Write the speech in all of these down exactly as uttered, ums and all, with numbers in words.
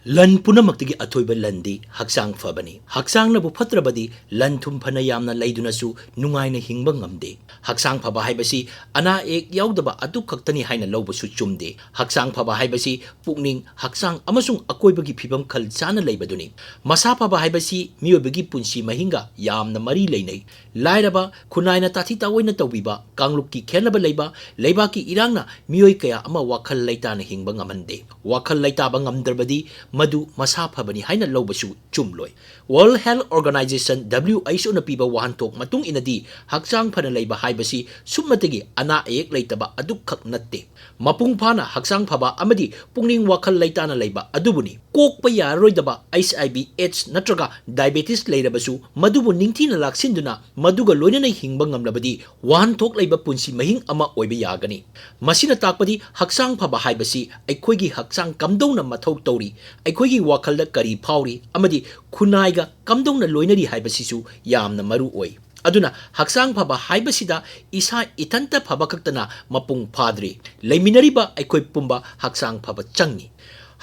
ꯂꯟ ꯄꯨꯝꯅꯃꯛꯇꯒꯤ ꯑꯊꯣꯏꯕ ꯂꯟꯗꯤ ꯍꯛꯆꯥꯡ ꯐꯕꯅꯤ꯫ ꯍꯛꯆꯥꯡꯅꯕꯨ ꯐꯠꯇ꯭ꯔꯕꯗꯤ ꯂꯟ ꯊꯨꯝ ꯐꯅ ꯌꯥꯝꯅ ꯂꯩꯗꯨꯅꯁꯨ ꯅꯨꯡꯉꯥꯏꯅ ꯍꯤꯡꯕ ꯉꯝꯗꯦ꯫ ꯍꯛꯆꯥꯡ ꯐꯕ ꯍꯥꯏꯕꯁꯤ ꯑꯅꯥ ꯑꯌꯦꯛ ꯌꯥꯎꯗꯕ ꯑꯗꯨ ꯈꯛꯇꯅꯤ ꯍꯥꯏꯅ ꯂꯧꯕꯁꯨ ꯆꯨꯝꯗꯦ꯫ ꯍꯛꯆꯥꯡ ꯐꯕ ꯍꯥꯏꯕꯁꯤ ꯄꯨꯛꯅꯤꯡ, ꯍꯛꯆꯥꯡ ꯑꯃꯁꯨꯡ ꯑꯀꯣꯏꯕꯒꯤ ꯐꯤꯕꯝ ꯈꯜ ꯆꯥꯅ ꯂꯩꯕꯗꯨꯅꯤ꯫ ꯃꯁꯥ ꯐꯕ ꯍꯥꯏꯕꯁꯤ ꯃꯤꯑꯣꯏꯕꯒꯤ ꯄꯨꯟꯁꯤ ꯃꯍꯤꯡꯒ ꯌꯥꯝꯅ ꯃꯔꯤ ꯂꯩꯅꯩ꯫ ꯂꯥꯏꯔꯕ, ꯈꯨꯟꯅꯥꯏꯅ ꯇꯥꯊꯤ ꯇꯥꯑꯣꯏꯅ ꯇꯧꯕꯤꯕ, ꯀꯥꯡꯂꯨꯞꯀꯤ ꯈꯦꯠꯅꯕ ꯂꯩꯕ, ꯂꯩꯕꯥꯛꯀꯤ ꯏꯔꯥꯡꯅ ꯃꯤꯑꯣꯏ ꯀꯌꯥ ꯑꯃ ꯋꯥꯈꯜ ꯂꯩꯇꯥꯅ ꯍꯤꯡꯕ ꯉꯝꯍꯟꯗꯦ꯫ ꯋꯥꯈꯜ ꯂꯩꯇꯥꯕ ꯉꯝꯗ꯭ꯔꯕꯗꯤ ꯃꯗꯨ ꯃꯁꯥ ꯐꯕꯅꯤ ꯍꯥꯏꯅ ꯂꯧꯕꯁꯨ ꯆꯨꯝꯂꯣꯏ꯫ World Health Organization, W H O ꯅ ꯄꯤꯕ ꯋꯥꯍꯟꯊꯣꯛ ꯃꯇꯨꯡ ꯏꯟꯅꯗꯤ, ꯍꯛꯆꯥꯡ ꯐꯅ ꯂꯩꯕ ꯍꯥꯏꯕꯁꯤ ꯁꯨꯞꯅꯇꯒꯤ ꯑꯅꯥ ꯑꯌꯦꯛ ꯂꯩꯇꯕ ꯑꯗꯨꯈꯛ ꯅꯠꯇꯦ꯫ ꯃꯄꯨꯡ ꯐꯥꯅ ꯍꯛꯆꯥꯡ ꯐꯕ ꯑꯃꯗꯤ ꯄꯨꯛꯅꯤꯡ ꯋꯥꯈꯜ ꯂꯩꯇꯥꯅ ꯂꯩꯕ ꯑꯗꯨꯕꯨꯅꯤ꯫ ꯀꯣꯛꯄ ꯌꯥꯔꯔꯣꯏꯗꯕ H I V AIDS ꯅꯠꯇ꯭ꯔꯒ diabetes ꯂꯩꯔꯕꯁꯨ, ꯃꯗꯨꯕꯨ ꯅꯤꯡꯊꯤꯅ ꯂꯥꯛꯁꯤꯟꯗꯨꯅ ꯃꯗꯨꯒ ꯂꯣꯏꯅꯅ ꯍꯤꯡꯕ ꯉꯝꯂꯕꯗꯤ, ꯋꯥꯍꯟꯊꯣꯛ ꯂꯩꯕ ꯄꯨꯟꯁꯤ ꯃꯍꯤꯡ ꯑꯃ ꯑꯣꯏꯕ ꯌꯥꯒꯅꯤ꯫ ꯃꯁꯤꯅ ꯇꯥꯛꯄꯗꯤ ꯍꯛꯆꯥꯡ ꯐꯕ ꯍꯥꯏꯕꯁꯤ ꯑꯩꯈꯣꯏꯒꯤ ꯍꯛꯆꯥꯡ ꯀꯝꯗꯧꯅ ꯃꯊꯧ ꯇꯧꯔꯤ, ꯑꯩꯈꯣꯏꯒꯤ ꯋꯥꯈꯜꯗ ꯀꯔꯤ ꯐꯥꯎꯔꯤ ꯑꯃꯗꯤ ꯈꯨꯟꯅꯥꯏꯒ ꯀꯝꯗꯧꯅ ꯂꯣꯏꯅꯔꯤ ꯍꯥꯏꯕꯁꯤꯁꯨ ꯌꯥꯝꯅ ꯃꯔꯨ ꯑꯣꯏ꯫ ꯑꯗꯨꯅ ꯍꯛꯆꯥꯡ ꯐꯕ ꯍꯥꯏꯕꯁꯤꯗ ꯏꯁꯥ ꯏꯊꯟꯇ ꯐꯕ ꯈꯛꯇꯅ ꯃꯄꯨꯡ ꯐꯥꯗ꯭ꯔꯤ꯫ ꯂꯩꯃꯤꯟꯅꯔꯤꯕ ꯑꯩꯈꯣꯏ ꯄꯨꯝꯕ ꯍꯛꯆꯥꯡ ꯐꯕ ꯆꯪꯉꯤ꯫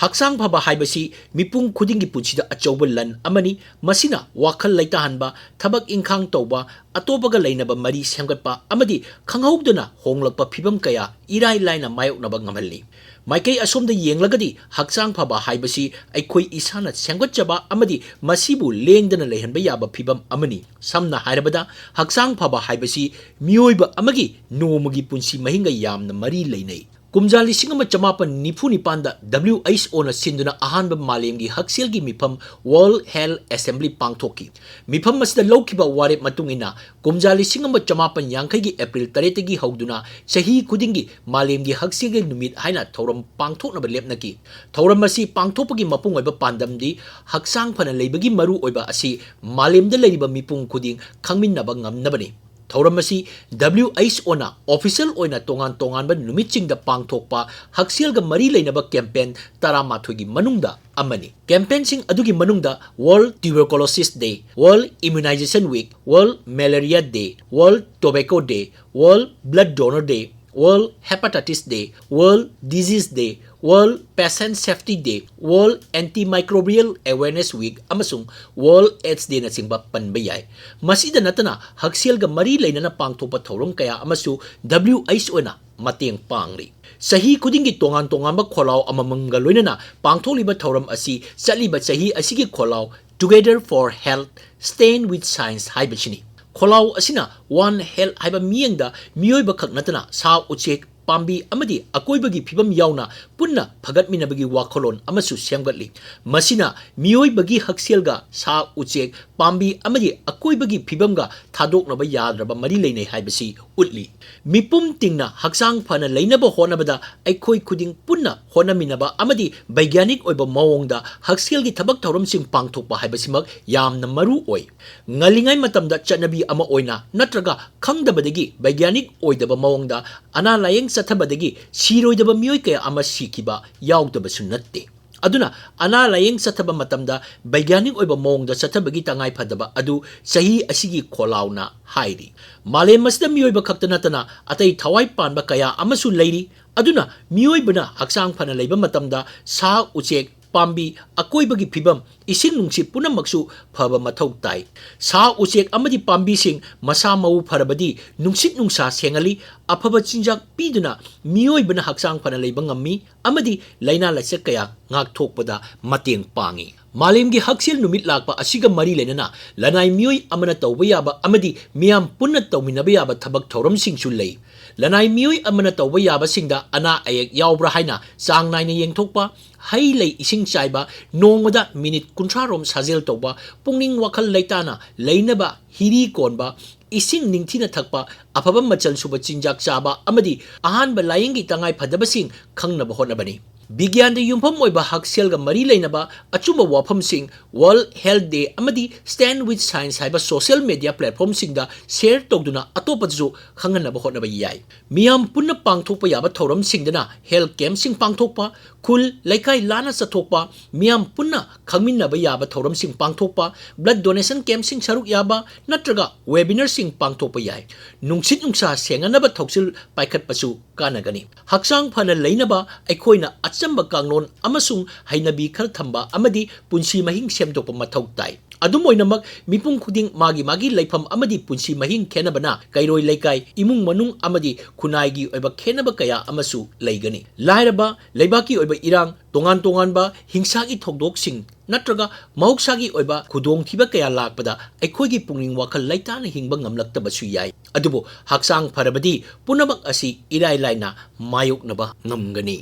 ꯍꯛꯆꯥꯡ ꯐꯕ ꯍꯥꯏꯕꯁꯤ ꯃꯤꯄꯨꯝ ꯈꯨꯗꯤꯡꯒꯤ ꯄꯨꯟꯁꯤꯗ ꯑꯆꯧꯕ ꯂꯟ ꯑꯃꯅꯤ꯫ ꯃꯁꯤꯅ ꯋꯥꯈꯜ ꯂꯩꯇꯥꯍꯟꯕ, ꯊꯕꯛ ꯏꯪꯈꯥꯡ ꯇꯧꯕ, ꯑꯇꯣꯞꯄꯒ ꯂꯩꯅꯕ ꯃꯔꯤ ꯁꯦꯝꯒꯠꯄ ꯑꯃꯗꯤ ꯈꯪꯍꯧꯗꯅ ꯍꯣꯡꯂꯛꯄ ꯐꯤꯚꯝ ꯀꯌꯥ ꯏꯔꯥꯏ ꯂꯥꯏꯅ ꯃꯥꯌꯣꯛꯅꯕ ꯉꯝꯍꯜꯂꯤ꯫ ꯃꯥꯏꯀꯩ ꯑꯁꯣꯝꯗ ꯌꯦꯡꯂꯒꯗꯤ, ꯍꯛꯆꯥꯡ ꯐꯕ ꯍꯥꯏꯕꯁꯤ ꯑꯩꯈꯣꯏ ꯏꯁꯥꯅ ꯁꯦꯝꯒꯠꯆꯕ ꯑꯃꯗꯤ ꯃꯁꯤꯕꯨ ꯂꯦꯡꯗꯅ ꯂꯩꯍꯟꯕ ꯌꯥꯕ ꯐꯤꯚꯝ ꯑꯃꯅꯤ꯫ ꯁꯝꯅ ꯍꯥꯏꯔꯕꯗ, ꯍꯛꯆꯥꯡ ꯐꯕ ꯍꯥꯏꯕꯁꯤ ꯃꯤꯑꯣꯏꯕ ꯑꯃꯒꯤ ꯅꯣꯡꯃꯒꯤ ꯄꯨꯟꯁꯤ ꯃꯍꯤꯡꯒ ꯌꯥꯝꯅ ꯃꯔꯤ ꯂꯩꯅꯩ꯫ ꯀꯨꯝꯖꯥ ꯂꯤꯁꯤꯡ ꯑꯃ ꯆꯃꯥꯄꯟ ꯅꯤꯐꯨ ꯅꯤꯄꯥꯟꯗ W H O ꯅ ꯁꯤꯟꯗꯨꯅ ꯑꯍꯥꯟꯕ ꯃꯥꯂꯦꯝꯒꯤ ꯍꯛꯁꯦꯜꯒꯤ ꯃꯤꯐꯝ, World Health Assembly, ꯄꯥꯡꯊꯣꯛꯈꯤ꯫ ꯃꯤꯐꯝ ꯑꯁꯤꯗ ꯂꯧꯈꯤꯕ ꯋꯥꯔꯦꯞ ꯃꯇꯨꯡ ꯏꯟꯅ, ꯀꯨꯝꯖꯥ ꯂꯤꯁꯤꯡ ꯑꯃ ꯆꯃꯥꯄꯟ ꯌꯥꯡꯈꯩꯒꯤ April ꯇꯔꯦꯠꯇꯒꯤ ꯍꯧꯗꯨꯅ ꯆꯍꯤ ꯈꯨꯗꯤꯡꯒꯤ ꯃꯥꯂꯦꯝꯒꯤ ꯍꯛꯁꯦꯜꯒꯤ ꯅꯨꯃꯤꯠ ꯍꯥꯏꯅ ꯊꯧꯔꯝ ꯄꯥꯡꯊꯣꯛꯅꯕ ꯂꯦꯞꯅꯈꯤ꯫ ꯊꯧꯔꯝ ꯑꯁꯤ ꯄꯥꯡꯊꯣꯛꯄꯒꯤ ꯃꯄꯨꯡ ꯑꯣꯏꯕ ꯄꯥꯟꯗꯝꯗꯤ ꯍꯛꯆꯥꯡ ꯐꯅ ꯂꯩꯕꯒꯤ ꯃꯔꯨꯑꯣꯏꯕ ꯑꯁꯤ ꯃꯥꯂꯦꯝꯗ ꯂꯩꯔꯤꯕ ꯃꯤꯄꯨꯝ ꯈꯨꯗꯤꯡ ꯈꯪꯃꯤꯟꯅꯕ ꯉꯝꯅꯕꯅꯤ꯫ ꯊꯧꯔꯝ ꯑꯁꯤ W H O ꯅ official ꯑꯣꯏꯅ ꯇꯣꯉꯥꯟ ꯇꯣꯉꯥꯟꯕ ꯅꯨꯃꯤꯠꯁꯤꯡꯗ ꯄꯥꯡꯊꯣꯛꯄ ꯍꯛꯁꯦꯜꯒ ꯃꯔꯤ ꯂꯩꯅꯕ campaign ꯇꯔꯥꯃꯥꯊꯣꯏꯒꯤ ꯃꯅꯨꯡꯗ ꯑꯃꯅꯤ꯫ Campaignꯁꯤꯡ ꯑꯗꯨꯒꯤ ꯃꯅꯨꯡꯗ World Tuberculosis Day, World Immunization Week, World Malaria Day, World Tobacco Day, World Blood Donor Day, World Hepatitis Day, World Disease Day, World Patient Safety Day, World Antimicrobial Awareness Week ꯑꯃꯁꯨꯡ World AIDS Day ꯅꯆꯤꯡꯕ ꯄꯟꯕ ꯌꯥꯏ꯫ ꯃꯁꯤꯗ ꯅꯠꯇꯅ ꯍꯛꯁꯦꯜꯒ ꯃꯔꯤ ꯂꯩꯅꯅ ꯄꯥꯡꯊꯣꯛꯄ ꯊꯧꯔꯝ ꯀꯌꯥ ꯑꯃꯁꯨ W H O ꯅ ꯃꯇꯦꯡ ꯄꯥꯡꯂꯤ꯫ ꯆꯍꯤ ꯈꯨꯗꯤꯡꯒꯤ ꯇꯣꯉꯥꯟ ꯇꯣꯉꯥꯟꯕ ꯈꯣꯜꯂꯥꯎ ꯑꯃꯃꯝꯒ ꯂꯣꯏꯅꯅ ꯄꯥꯡꯊꯣꯛꯂꯤꯕ ꯊꯧꯔꯝ ꯑꯁꯤ ꯆꯠꯂꯤꯕ ꯆꯍꯤ ꯑꯁꯤꯒꯤ ꯈꯣꯜꯂꯥꯎ Together for Health, Stand with Science ꯍꯥꯏꯕꯁꯤꯅꯤ꯫ ꯈꯣꯜꯂꯥꯎ ꯑꯁꯤꯅ One Health ꯍꯥꯏꯕ ꯃꯤꯠꯌꯦꯡꯗ ꯃꯤꯑꯣꯏꯕ ꯈꯛ ꯅꯠꯇꯅ ꯁꯥ ꯎꯆꯦꯛ, ꯄꯥꯝꯕꯤ ꯑꯃꯗꯤ ꯑꯀꯣꯏꯕꯒꯤ ꯐꯤꯕꯝ ꯌꯥꯎꯅ ꯄꯨꯟꯅ ꯐꯒꯠꯃꯤꯟꯅꯕꯒꯤ ꯋꯥꯈꯜꯂꯣꯟ ꯑꯃꯁꯨ ꯁꯦꯝꯒꯠꯂꯤ꯫ ꯃꯁꯤꯅ ꯃꯤꯑꯣꯏꯕꯒꯤ ꯍꯛꯁꯦꯜꯒ ꯁꯥ ꯎꯆꯦꯛ, ꯄꯥꯝꯕꯤ ꯑꯃꯗꯤ ꯑꯀꯣꯏꯕꯒꯤ ꯐꯤꯕꯝꯒ ꯊꯥꯗꯣꯛꯅꯕ ꯌꯥꯗ꯭ꯔꯕ ꯃꯔꯤ ꯂꯩꯅꯩ ꯍꯥꯏꯕꯁꯤ ꯎꯠꯂꯤ꯫ ꯃꯤꯄꯨꯝ ꯇꯤꯡꯅ ꯍꯛꯆꯥꯡ ꯐꯅ ꯂꯩꯅꯕ ꯍꯣꯠꯅꯕꯗ ꯑꯩꯈꯣꯏ ꯈꯨꯗꯤꯡ ꯄꯨꯟꯅ ꯍꯣꯠꯅꯃꯤꯟꯅꯕ ꯑꯃꯗꯤ ꯕꯩꯒ꯭ꯌꯥꯅꯤꯛ ꯑꯣꯏꯕ ꯃꯑꯣꯡꯗ ꯍꯛꯁꯦꯜꯒꯤ ꯊꯕꯛ ꯊꯧꯔꯝꯁꯤꯡ ꯄꯥꯡꯊꯣꯛꯄ ꯍꯥꯏꯕꯁꯤꯃꯛ ꯌꯥꯝꯅ ꯃꯔꯨ ꯑꯣꯏ꯫ ꯉꯜꯂꯤꯉꯩ ꯃꯇꯝꯗ ꯆꯠꯅꯕꯤ ꯑꯃ ꯑꯣꯏꯅ ꯅꯠꯇ꯭ꯔꯒ ꯈꯪꯗꯕꯗꯒꯤ ꯕꯩꯒ꯭ꯌꯥꯅꯤꯛ ꯑꯣꯏꯗꯕ ꯃꯑꯣꯡꯗ ꯑꯅꯥ ꯂꯥꯌꯦꯡ ꯆꯠꯊꯕꯗꯒꯤ ꯁꯤꯔꯣꯏꯗꯕ ꯃꯤꯑꯣꯏ ꯀꯌꯥ ꯑꯃ ꯁꯤꯈꯤꯕ ꯌꯥꯎꯗꯕꯁꯨ ꯅꯠꯇꯦ꯫ ꯑꯗꯨꯅ ꯑꯅꯥ ꯂꯥꯌꯦꯡ ꯆꯠꯊꯕ ꯃꯇꯝꯗ ꯕꯩꯒ꯭ꯌꯥꯅꯤꯛ ꯑꯣꯏꯕ ꯃꯑꯣꯡꯗ ꯆꯠꯊꯕꯒꯤ ꯇꯉꯥꯏ ꯐꯗꯕ ꯑꯗꯨ ꯆꯍꯤ ꯑꯁꯤꯒꯤ ꯈꯣꯜꯂꯥꯎꯅ ꯍꯥꯏꯔꯤ꯫ ꯃꯥꯂꯦꯝ ꯑꯁꯤꯗ ꯃꯤꯑꯣꯏꯕ ꯈꯛꯇ ꯅꯠꯇꯅ ꯑꯇꯩ ꯊꯋꯥꯏ ꯄꯥꯟꯕ ꯀꯌꯥ ꯑꯃꯁꯨ ꯂꯩꯔꯤ꯫ ꯑꯗꯨꯅ ꯃꯤꯑꯣꯏꯕꯅ ꯍꯛꯆꯥꯡ ꯐꯅ ꯂꯩꯕ ꯃꯇꯝꯗ ꯁꯥ ꯎꯆꯦꯛ, ꯄꯥꯝꯕꯤ, ꯑꯀꯣꯏꯕꯒꯤ ꯐꯤꯕꯝ, ꯏꯁꯤꯡ ꯅꯨꯡꯁꯤꯠ ꯄꯨꯝꯅꯃꯛꯁꯨ ꯐꯕ ꯃꯊꯧ ꯇꯥꯏ꯫ ꯁꯥ ꯎꯆꯦꯛ ꯑꯃꯗꯤ ꯄꯥꯝꯕꯤꯁꯤꯡ ꯃꯁꯥ ꯃꯎ ꯐꯔꯕꯗꯤ ꯅꯨꯡꯁꯤꯠ ꯅꯨꯡꯁꯥ ꯁꯦꯡꯍꯜꯂꯤ, ꯑꯐꯕ ꯆꯤꯟꯖꯥꯛ ꯄꯤꯗꯨꯅ ꯃꯤꯑꯣꯏꯕꯅ ꯍꯛꯆꯥꯡ ꯐꯅ ꯂꯩꯕ ꯉꯝꯃꯤ ꯑꯃꯗꯤ ꯂꯥꯏꯅꯥ ꯂꯥꯏꯆꯠ ꯀꯌꯥ ꯉꯥꯛꯊꯣꯛꯄꯗ ꯃꯇꯦꯡ ꯄꯥꯡꯉꯤ꯫ ꯃꯥꯂꯦꯝꯒꯤ ꯍꯛꯁꯦꯜ ꯅꯨꯃꯤꯠ ꯂꯥꯛꯄ ꯑꯁꯤꯒ ꯃꯔꯤ ꯂꯩꯅꯅ ꯂꯅꯥꯏ ꯃꯤꯑꯣꯏ ꯑꯃꯅ ꯇꯧꯕ ꯌꯥꯕ ꯑꯃꯗꯤ ꯃꯤꯌꯥꯝ ꯄꯨꯟꯅ ꯇꯧꯃꯤꯟꯅꯕ ꯌꯥꯕ ꯊꯕꯛ ꯊꯧꯔꯝꯁꯤꯡꯁꯨ ꯂꯩ꯫ ꯂꯅꯥꯏ ꯃꯤꯑꯣꯏ ꯑꯃꯅ ꯇꯧꯕ ꯌꯥꯕꯁꯤꯡꯗ ꯑꯅꯥ ꯑꯌꯦꯛ ꯌꯥꯎꯕ꯭ꯔꯥ ꯍꯥꯏꯅ ꯆꯥꯡ ꯅꯥꯏꯅ ꯌꯦꯡꯊꯣꯛꯄ, ꯍꯩ ꯂꯩ ꯏꯁꯤꯡ ꯆꯥꯏꯕ, ꯅꯣꯡꯃꯗ ꯃꯤꯅꯤꯠ ꯀꯨꯟꯊ꯭ꯔꯥ ꯔꯣꯝ ꯁꯥꯖꯦꯜ ꯇꯧꯕ, ꯄꯨꯛꯅꯤꯡ ꯋꯥꯈꯜ ꯂꯩꯇꯥꯅ ꯂꯩꯅꯕ ꯍꯤꯔꯤ ꯀꯣꯟꯕ, ꯏꯁꯤꯡ ꯅꯤꯡꯊꯤꯅ ꯊꯛꯄ, ꯑꯐꯕ ꯃꯆꯜ ꯁꯨꯕ ꯆꯤꯟꯖꯥꯛ ꯆꯥꯕ ꯑꯃꯗꯤ ꯑꯍꯥꯟꯕ ꯂꯥꯏꯌꯦꯡꯒꯤ ꯇꯉꯥꯏ ꯐꯗꯕꯁꯤꯡ ꯈꯪꯅꯕ ꯍꯣꯠꯅꯕꯅꯤ꯫ ꯕꯤꯒ꯭ꯌꯥꯟꯗ ꯌꯨꯝꯐꯝ ꯑꯣꯏꯕ ꯍꯛꯁꯦꯜꯒ ꯃꯔꯤ ꯂꯩꯅꯕ ꯑꯆꯨꯝꯕ ꯋꯥꯐꯝꯁꯤꯡ World Health Day ꯑꯃꯗꯤ Stand with Science ꯍꯥꯏꯕ social media platformꯁꯤꯡꯗ share ꯇꯧꯗꯨꯅ ꯑꯇꯣꯞꯄꯗꯁꯨ ꯈꯪꯍꯟꯅꯕ ꯍꯣꯠꯅꯕ ꯌꯥꯏ꯫ ꯃꯤꯌꯥꯝ ꯄꯨꯟꯅ ꯄꯥꯡꯊꯣꯛꯄ ꯌꯥꯕ ꯊꯧꯔꯝꯁꯤꯡꯗꯅ health campꯁꯤꯡ ꯄꯥꯡꯊꯣꯛꯄ, ꯈꯨꯜ, ꯂꯩꯀꯥꯏ ꯂꯥꯟꯅ ꯆꯠꯊꯣꯛꯄ, ꯃꯤꯌꯥꯝ ꯄꯨꯟꯅ ꯈꯪꯃꯤꯟꯅꯕ ꯌꯥꯕ ꯊꯧꯔꯝꯁꯤꯡ ꯄꯥꯡꯊꯣꯛꯄ, blood donation campꯁꯤꯡ ꯁꯔꯨꯛ ꯌꯥꯕ ꯅꯠꯇ꯭ꯔꯒ webinarꯁꯤꯡ ꯄꯥꯡꯊꯣꯛꯄ ꯌꯥꯏ꯫ ꯅꯨꯡꯁꯤꯠ ꯅꯨꯡꯁꯥ ꯁꯦꯡꯅꯅꯕ ꯊꯧꯁꯤꯜ ꯄꯥꯏꯈꯠꯄꯁꯨ ꯀꯥꯟꯅꯒꯅꯤ꯫ ꯍꯛꯆꯥꯡ ꯐꯅ ꯂꯩꯅꯕ ꯑꯩꯈꯣꯏꯅ ꯑꯆꯝꯕ ꯀꯥꯡꯂꯣꯟ ꯑꯃꯁꯨꯡ ꯍꯩꯅꯕꯤ ꯈꯔ ꯊꯝꯕ ꯑꯃꯗꯤ ꯄꯨꯟꯁꯤ ꯃꯍꯤꯡ ꯁꯦꯝꯗꯣꯛꯄ ꯃꯊꯧ ꯇꯥꯏ꯫ ꯑꯗꯨꯝ ꯑꯣꯏꯅꯃꯛ, ꯃꯤꯄꯨꯝ ꯈꯨꯗꯤꯡ ꯃꯥꯒꯤ ꯃꯥꯒꯤ ꯂꯩꯐꯝ ꯑꯃꯗꯤ ꯄꯨꯟꯁꯤ ꯃꯍꯤꯡ ꯈꯦꯠꯅꯕꯅ ꯀꯩꯔꯣꯏ ꯂꯩꯀꯥꯏ, ꯏꯃꯨꯡ ꯃꯅꯨꯡ ꯑꯃꯗꯤ ꯈꯨꯟꯅꯥꯏꯒꯤ ꯑꯣꯏꯕ ꯈꯦꯠꯅꯕ ꯀꯌꯥ ꯑꯃꯁꯨ ꯂꯩꯒꯅꯤ꯫ ꯂꯥꯏꯔꯕ, ꯂꯩꯕꯥꯛꯀꯤ ꯑꯣꯏꯕ ꯏꯔꯥꯡ, ꯇꯣꯉꯥꯟ ꯇꯣꯉꯥꯟꯕ ꯍꯤꯡꯁꯥꯒꯤ ꯊꯧꯗꯣꯛꯁꯤꯡ ꯅꯠꯇ꯭ꯔꯒ ꯃꯍꯧꯁꯥꯒꯤ ꯑꯣꯏꯕ ꯈꯨꯗꯣꯡꯊꯤꯕ ꯀꯌꯥ ꯂꯥꯛꯄꯗ ꯑꯩꯈꯣꯏꯒꯤ ꯄꯨꯛꯅꯤꯡ ꯋꯥꯈꯜ ꯂꯩꯇꯥꯅ ꯍꯤꯡꯕ ꯉꯝꯂꯛꯇꯕꯁꯨ ꯌꯥꯏ꯫ ꯑꯗꯨꯕꯨ ꯍꯛꯆꯥꯡ ꯐꯔꯕꯗꯤ ꯄꯨꯝꯅꯃꯛ ꯑꯁꯤ ꯏꯔꯥꯏ ꯂꯥꯏꯅ ꯃꯥꯌꯣꯛꯅꯕ ꯉꯝꯒꯅꯤ꯫